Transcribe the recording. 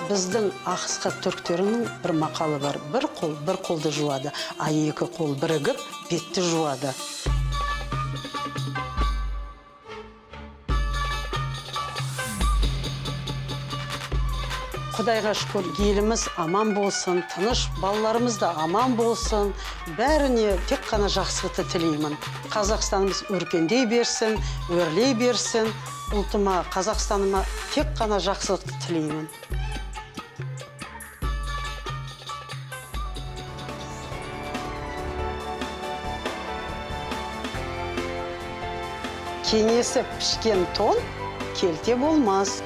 Біздің ақысқа түріктерінің бір мақалы бар: бір қол бір қолды жуады, а екі қол бірігіп бетті жуады. Құдайға шүкір, еліміз аман болсын, тыныш, балаларымыз да аман болсын. Бәріне тек қана жақсылықты тілеймін. Қазақстанымыз өркендей берсін, өрлей берсін. Ұлтыма, Қазақстаныма тек қана жақсылықты тілеймін. Кеңесіп пішкен тон келте болмас.